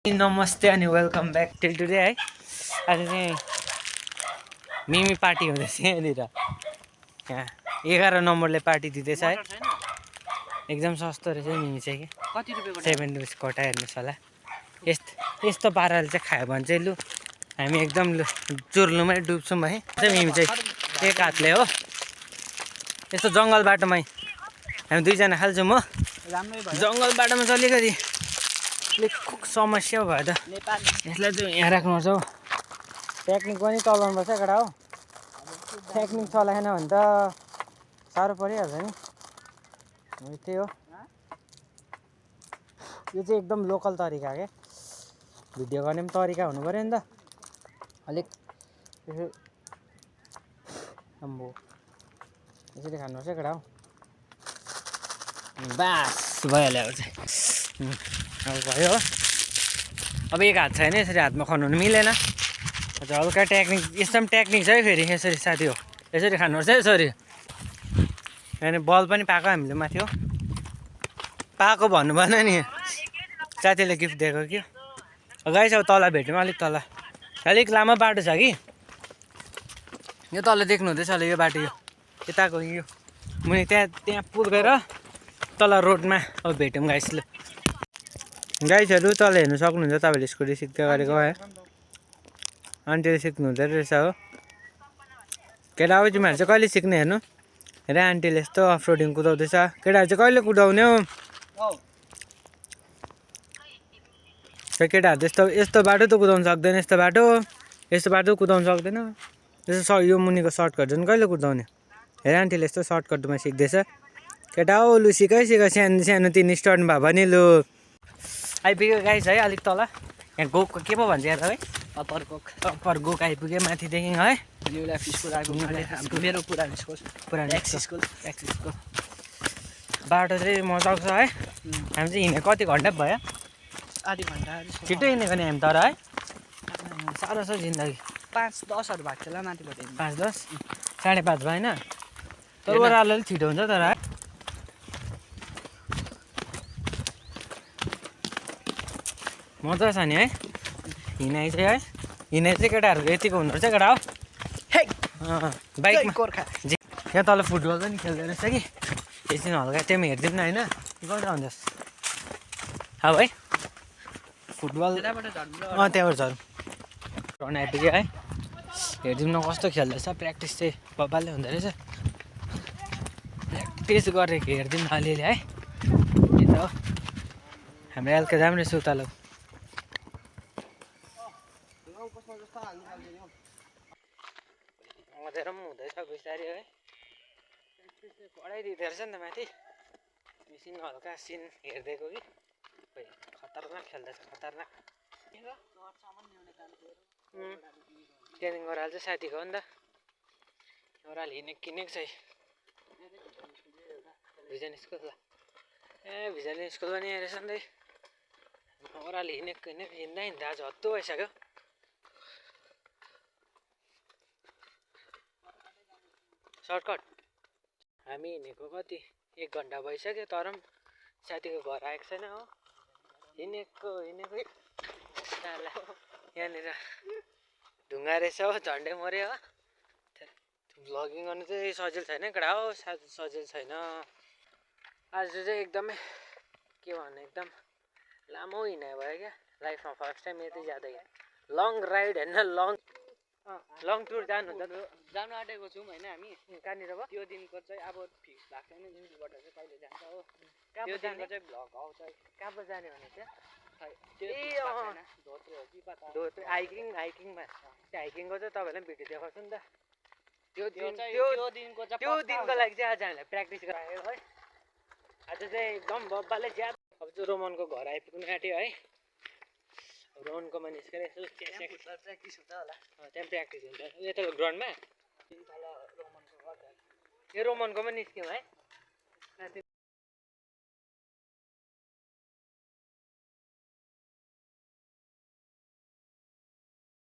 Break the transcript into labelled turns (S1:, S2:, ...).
S1: नमस्ते अनि welcome back till today है। आज चाहिँ मिमी पार्टी हुँदैछ यहाँनिर। यहाँ 11 नम्बरले पार्टी दिँदैछ है। एकदम सस्तो रहेछ मिमी चाहिँ कि कति रुपियाँको 7 रुपिस कोटा हेर्नुहोस् होला। यस्तो पाराले चाहिँ खायो भने चाहिँ लु हामी एकदम चुर्लुमै डुब्छौँ है। मिमी चाहिँ एक हातले हो यस्तो जङ्गल बाटोमै हामी दुईजना खाल्छौँ हो। जङ्गल बाटोमा चलेको समस्या भयो त यसलाई चाहिँ यहाँ राख्नुपर्छ हौ। टेक्निक पनि चलाउनुपर्छ केटा हो। टेक्निक चलाएन भने त साह्रो परिहाल्छ नि। त्यही हो यो चाहिँ एकदम लोकल तरिका के भिडियो गर्ने पनि तरिका हुनु पऱ्यो नि त अलिक। अम्बो यसरी खानुपर्छ केटा हो। बास भइहाल्यो अब चाहिँ अब भयो हो। अब एक हात छैन यसरी हातमा खनाउनु मिलेन। हजुर हल्का टेक्निक यस्तो पनि टेक्निक छ है फेरि। यसरी साथी हो यसरी खानुपर्छ है यसरी। यहाँ बल पनि पाएको हामीले माथि हो पाएको भन्नु भएन नि साथीले गिफ्ट दिएको कि गाइस। अब तल भेट्यौँ अलिक तल अलिक लामो बाटो छ कि यो तल देख्नु हुँदैछ होला यो बाटो यो यताको यो मुनि त्यहाँ पुगेर तल रोडमा अब भेट्यौँ गाइस। ल गाइसहरू तल हेर्नु सक्नुहुन्छ तपाईँले स्कुटी सिक्दै गरेको है। आन्टीले सिक्नु हुँदो रहेछ हो। केटाहरू चाहिँ कहिले सिक्ने हेर्नु हेर आन्टीले यस्तो अफ रोडिङ कुदाउँदैछ। केटाहरू चाहिँ कहिले कुदाउने हो केटाहरू त्यस्तो यस्तो बाटो त कुदाउनु सक्दैन। यस्तो बाटो कुदाउनु सक्दैन। यस्तो यो मुनिको सर्टकट झन् कहिले कुदाउने। हेर आन्टीले यस्तो सर्टकटमा सिक्दैछ। केटा हो लु सिक सानो सानो 3 स्टर्न भयो भने लु आइपुग्यो गाइस है। अलिक तल यहाँ गोकको के पो भन्छ यहाँ तपाईँ अप्पर गोक आइपुग्यो माथिदेखि है। मेरो पुरानो स्कुल बाटो चाहिँ मजाको छ है। हामी चाहिँ हिँडेको कति घन्टा भयो आधी घन्टा छिट्टो हिँडेको नि हामी तर है। साह्रो छ जिन्दगी 5-10 भएको थियो होला माथिबाट 5-10 5:30 भयो होइन। तर ओह्रालो अलिक छिटो हुन्छ तर है। मजा छ नि है हिँडाइ चाहिँ है। हिँडाइ चाहिँ केटाहरूको यतिको हुँदो रहेछ केटा हो। बाइकमा यहाँ तल फुटबल पनि खेल्दो रहेछ कि एकछिन हल्का त्यो पनि हेरिदिउँ न होइन। कता हुँदैछ अब है फुटबल त्यहाँबाट झरौँ रन आइपुग्यो है। हेरिदिउँ न कस्तो खेल्दैछ। प्र्याक्टिस चाहिँ बब्बाले हुँदो रहेछ। प्र्याक्टिस गरेको हेरिदिउँ न अलिअलि है। यता हो हाम्रो एलके जाम रहेछ उता लौ। अँधेरो पनि हुँदैछ बिस्तारै है। पढाइदिँदो रहेछ नि त माथि मिसिन हल्का सिन हेरिदिएको कि खतरनाक खेल्दैछ खतरनाक। ट्रेनिङ गराल चाहिँ साथीको हो नि त ओह्रालो किनेको छ भिजन स्कुल ल। भिजन स्कुल पनि यहाँ रहेछ नि त ओह्रालो हिँड्दा आज हत्तु भइसक्यो। सर्टकट हामी हिँडेको कति 1 घन्टा भइसक्यो तर पनि साथीको घर आएको छैन हो। हिँडेको यहाँनिर ढुङ्गा रहेछ हो झन्डै मऱ्यो हो। भ्लगिङ गर्नु चाहिँ सजिलो छैन केटा हो सजिलो छैन। आज चाहिँ एकदमै के भन्नु एकदम लामो हिँडाइ भयो क्या लाइफमा फर्स्ट टाइम यति ज्यादा लङ राइड होइन लङ टुर जानु आँटेको छौँ होइन। हामी कहाँनिर भयो त्यो दिनको चाहिँ अब फिक्स भएको छैन दिनबाट चाहिँ कहिले जान्छ हो। त्यो दिनको चाहिँ भ्लग आउँछ कहाँ पो जाने भने चाहिँ धोत्रे हाइकिङमा त्यो हाइकिङको चाहिँ तपाईँलाई भिडियो देखाउँछु नि त। त्यो दिनको लागि चाहिँ आज हामीलाई प्र्याक्टिस गरायो है। आज चाहिँ एकदम बब्बाले ज्यादा अब चाहिँ रोमनको घर आइपुग्नु आँट्यो है। रोमनकोमा निस्केर यसो प्र्याक्टिस हुन्छ होला त्यहाँ प्र्याक्टिस हुन्छ यता ग्राउन्डमा। यो रोमनकोमा निस्क्यौँ है।